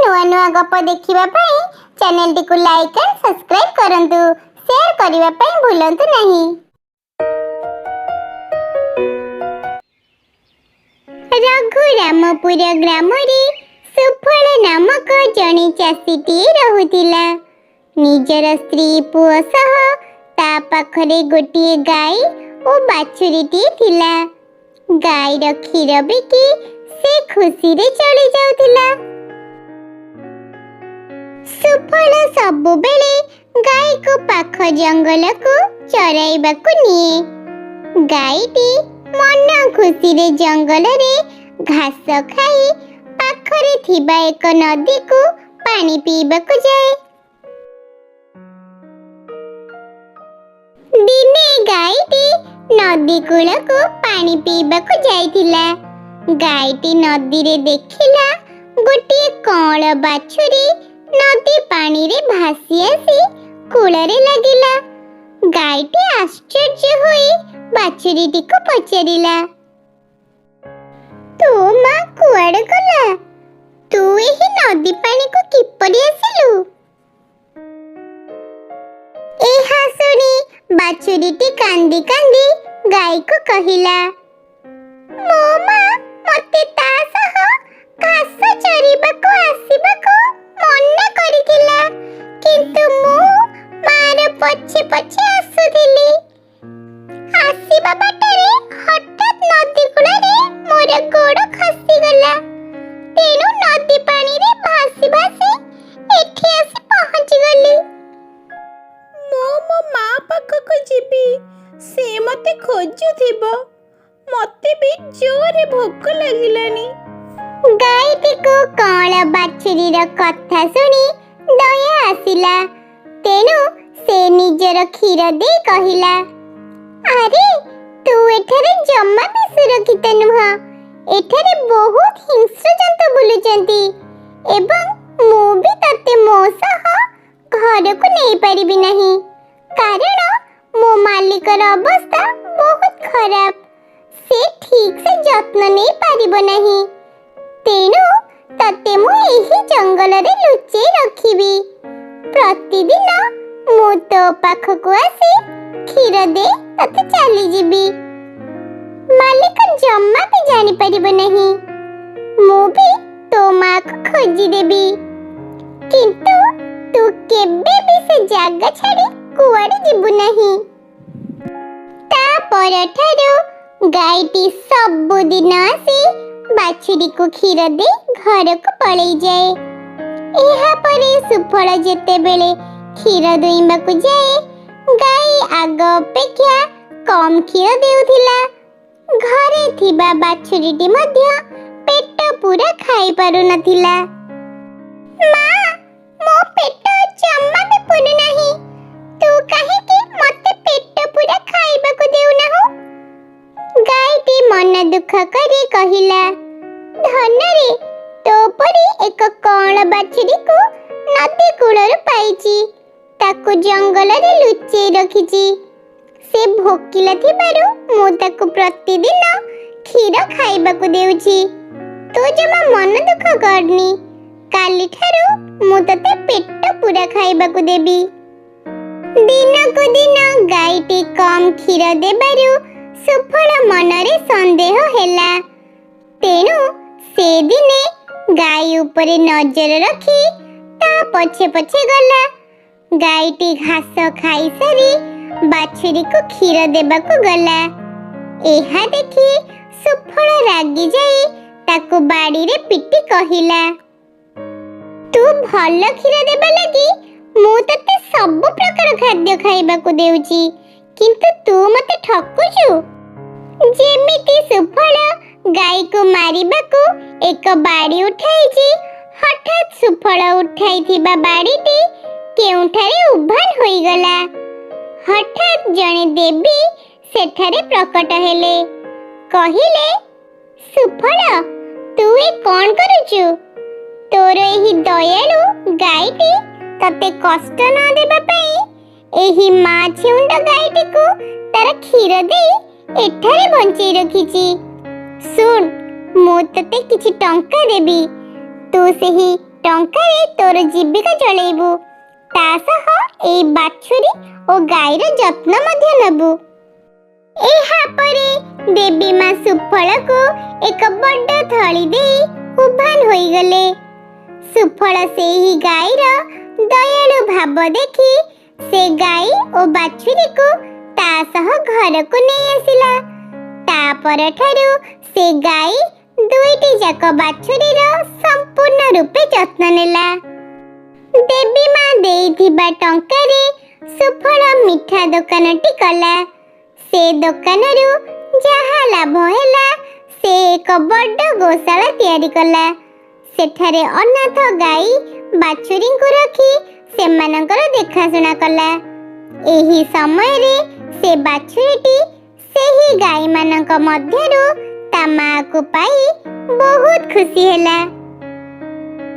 ନୂଆ ନୂଆ ଗପ ଦେଖିବା ପାଇଁ ଚ୍ୟାନେଲଟିକୁ ଲାଇକ୍ ଆଣ୍ଡ ସବସ୍କ୍ରାଇବ୍ କରନ୍ତୁ। ସେୟାର କରିବା ପାଇଁ ଭୁଲନ୍ତୁ ନାହିଁ। ରଘୁରାମପୁର ଗ୍ରାମରେ ସୁଫଳ ନାମକ ଜଣେ ଚାଷୀଟିଏ ରହୁଥିଲା। ନିଜର ସ୍ତ୍ରୀ ପୁଅ ସହ ତା ପାଖରେ ଗୋଟିଏ ଗାଈ ଓ ବାଛୁରୀଟିଏ ଥିଲା। ଗାଈର କ୍ଷୀର ବିକି ସେ ଖୁସିରେ ଚଳି ଯାଉଥିଲା। ସୁଫଳ ସବୁବେଳେ ଗାଈକୁ ପାଖ ଜଙ୍ଗଲକୁ ଚରାଇବାକୁ ନିଏ। ଗାଈଟି ମନ ଖୁସିରେ ଜଙ୍ଗଲରେ ଘାସ ଖାଇ ପାଖରେ ଥିବା ଏକ ନଦୀକୁ ପାଣି ପିଇବାକୁ ଯାଏ। ଦିନେ ଗାଈଟି ନଦୀ କୂଳକୁ ପାଣି ପିଇବାକୁ ଯାଇଥିଲା। ଗାଈଟି ନଦୀରେ ଦେଖିଲା, ଗୋଟିଏ କଅଁଳ ବାଛୁରୀ ନଦୀ ପାଣିରେ ଭାସି ଆସି କୂଳରେ ଲାଗିଲା। ଗାଈଟି ଆଶ୍ଚର୍ଯ୍ୟ ହୋଇ ବାଛୁରୀଟିକୁ ପଚାରିଲା, ତୋ ମା କୁଆଡ଼େ ଗଲା? ତୁ ଏହି ନଦୀ ପାଣିକୁ କିପରି ଆସିଲୁ? ଏହା ଶୁଣି ବାଛୁରୀଟି କାନ୍ଦି କାନ୍ଦି ଗାଈକୁ କହିଲା, ମୋ ମା ମତେ ତା ସହ ଘାସ ଚରିବାକୁ ଆସିବାକୁ ମନା କରିଥିଲା, କିନ୍ତୁ ମୁଁ ମାର ପଛେ ପଛେ ଆସୁଥିଲି। ଆସିବା ବାଟରେ ହଠାତ୍ ନଦୀ କୂଳରେ ମୋର ଗୋଡ଼ ଖସିଗଲା, ତେଣୁ ନଦୀ ପାଣିରେ ଭାସି ଭାସି ଏଠି ଆସି ପହଞ୍ଚିଗଲି। ମୁଁ ମୋ ମା ପାଖକୁ ଯିବି। ସେ ମତେ ଖୋଜୁଥିବ। ମତେ ବି ଜୋରେ ଭୋକ ଲାଗିଲାଣି। ଗାଈଟିକୁ କଅଁଳ ବାଛୁରୀର କଥା ଶୁଣି ଦୟା ଆସିଲା। ତେଣୁ ସେ ନିଜର କ୍ଷୀର ଦେଇ କହିଲା, ଆରେ, ତୁ ଏଠାରେ ଜମା ବି ସୁରକ୍ଷିତ ନୁହଁ। ଏଠାରେ ବହୁତ ହିଂସ୍ର ଜନ୍ତୁ ବୁଲୁଛନ୍ତି ଏବଂ ମୁଁ ବି ତତେ ମୋ ସହ ଘରକୁ ନେଇପାରିବି ନାହିଁ, କାରଣ ମୋ ମାଲିକର ଅବସ୍ଥା ବହୁତ ଖରାପ। ସେ ଠିକ୍ ସେ ଯତ୍ନ ନେଇ ପାରିବ ନାହିଁ। ତେଣୁ ତତେ ମୁଁ ଏହି ଜଙ୍ଗଲରେ ଲୁଚେଇ ରଖିବି। ପ୍ରତିଦିନ ମୁଁ ତୋ ପାଖକୁ ଆସି କ୍ଷୀର ଦେଇ ତତେ ଚାଲିଯିବି। ମାଲିକ ଜମା ବି ଜାଣିପାରିବ ନାହିଁ। ମୁଁ ବି ତୋ ମାକୁ ଖୋଜିଦେବି, କିନ୍ତୁ ତୁ କେବେ ବି ସେ ଜାଗା ଛାଡ଼ି କୁଆଡ଼େ ଯିବୁ ନାହିଁ। ତା ପରଠାରୁ ଗାଈଟି ସବୁଦିନ ଆସି ବାଛୁରୀକୁ କ୍ଷୀର ଦେଇ ଘରକୁ ପଳେଇଯାଏ। ଏହାପରେ ସୁଫଳ ଯେତେବେଳେ କ୍ଷୀର ଦୁଇଁବାକୁ ଯାଏ, ଗାଈ ଆଗ ଅପେକ୍ଷା କମ୍ କ୍ଷୀର ଦେଉଥିଲା। ଘରେ ଥିବା ବାଛୁରୀଟି ମଧ୍ୟ ପେଟ ପୂରା ଖାଇପାରୁନଥିଲା। ମା, ମୋ ପେଟ ଜମା ବି ପୁରୁନାହିଁ। ତୁ କାହିଁକି ମତେ ପେଟ ପୂରା ଖାଇବାକୁ ଦେଉନାହୁଁ? ଗାଈଟି ମନ ଦୁଃଖ କରି କହିଲା, ଧନରେ, ତୋ ପରି ଏକ କଅଁଳ ବାଛୁରୀକୁ ନଦୀ କୂଳରୁ ପାଇଛି। ତାକୁ ଜଙ୍ଗଲରେ ଲୁଚେଇ ରଖିଛି। ସେ ଭୋକିଲା ଥିବାରୁ ମୁଁ ତାକୁ ପ୍ରତିଦିନ କ୍ଷୀର ଖାଇବାକୁ ଦେଉଛି। ତୁ ଜମା ମନ ଦୁଃଖ କରନି। କାଲିଠାରୁ ମୁଁ ତତେ ପେଟ ପୂରା ଖାଇବାକୁ ଦେବି। ଦିନକୁ ଦିନ ଗାଈଟି କମ୍ କ୍ଷୀର ଦେବାରୁ ସୁଫଳ ମନରେ ସନ୍ଦେହ ହେଲା। ତେଣୁ ସେ ଦିନେ ଗାଈ ଉପରେ ନଜର ରଖି ତା ପଛେ ପଛେ ଗଲା। ଗାଈଟି ଘାସ ଖାଇସାରି ବାଛୁରୀକୁ କ୍ଷୀର ଦେବାକୁ ଗଲା। ଏହା ଦେଖି ସୁଫଳ ରାଗି ଯାଇ ତାକୁ ବାଡ଼ିରେ ପିଟି କହିଲା, ତୁ ଭଲ କ୍ଷୀର ଦେବା ଲାଗି ମୁଁ ତତେ ସବୁ ପ୍ରକାର ଖାଦ୍ୟ ଖାଇବାକୁ ଦେଉଛି, କିନ୍ତୁ ତୁ ମତେ ଠକୁଛୁ। ଯେମିତି ସୁଫଳ ଗାଈକୁ ମାରିବାକୁ ଏକ ବାଡ଼ି ଉଠାଇଛି, ହଠାତ୍ ସୁଫଳ ଉଠାଇଥିବା ବାଡ଼ିଟି କେଉଁଠାରେ ଉଭାନ ହୋଇଗଲା। ହଠାତ୍ ଜଣେ ଦେବୀ ସେଠାରେ ପ୍ରକଟ ହେଲେ। କହିଲେ, ସୁଫଳ, ତୁ ଏ କ'ଣ କରୁଛୁ? ତୋର ଏହି ଦୟାଳୁ ଗାଈଟି ତତେ କଷ୍ଟ ନ ଦେବା ପାଇଁ ଏହି ମା ଛେଉଣ୍ଡ ଗାଈଟିକୁ ତାର କ୍ଷୀର ଦେଇ ଏଠାରେ ବଞ୍ଚେଇ ରଖିଛି। ଶୁଣ, ମୁଁ ତତେ କିଛି ଟଙ୍କା ଦେବି। ତୁ ସେହି ଟଙ୍କାରେ ତୋର ଜୀବିକା ଚଳେଇବୁ, ତା ସହ ଏଇ ବାଛୁରୀ ଓ ଗାଈର ଯତ୍ନ ମଧ୍ୟ ନେବୁ। ଏହାପରେ ଦେବୀ ମା ସୁଫଳକୁ ଏକ ବଡ଼ ଥଳି ଦେଇ ଉଭାନ ହୋଇଗଲେ। ସୁଫଳ ସେହି ଗାଈର ଦୟାଳୁ ଭାବ ଦେଖି ସେ ଗାଈ ଓ ବାଛୁରୀକୁ ତା ସହ ଘରକୁ ନେଇ ଆସିଲା। ତା ପରଠାରୁ ସେ ଗାଈ ଦୁଇଟି ଯାକ ବାଛୁରୀର ସମ୍ପୂର୍ଣ୍ଣ ରୂପେ ଯତ୍ନ ନେଲା। ଦେବୀ ମା ଦେଇଥିବା ଟଙ୍କାରେ ସୁଫଳ ମିଠା ଦୋକାନଟି କଲା। ସେ ଦୋକାନରୁ ଯାହା ଲାଭ ହେଲା, ସେ ଏକ ବଡ଼ ଗୋଶାଳା ତିଆରି କଲା। ସେଠାରେ ଅନାଥ ଗାଈ ବାଛୁରୀଙ୍କୁ ରଖି ସେମାନଙ୍କର ଦେଖାଶୁଣା କଲା। ଏହି ସମୟରେ ସେ ବାଛୁରୀଟି ସେହି ଗାଈମାନଙ୍କ ମଧ୍ୟରୁ ତା ମାଆକୁ ପାଇ ବହୁତ ଖୁସି ହେଲା।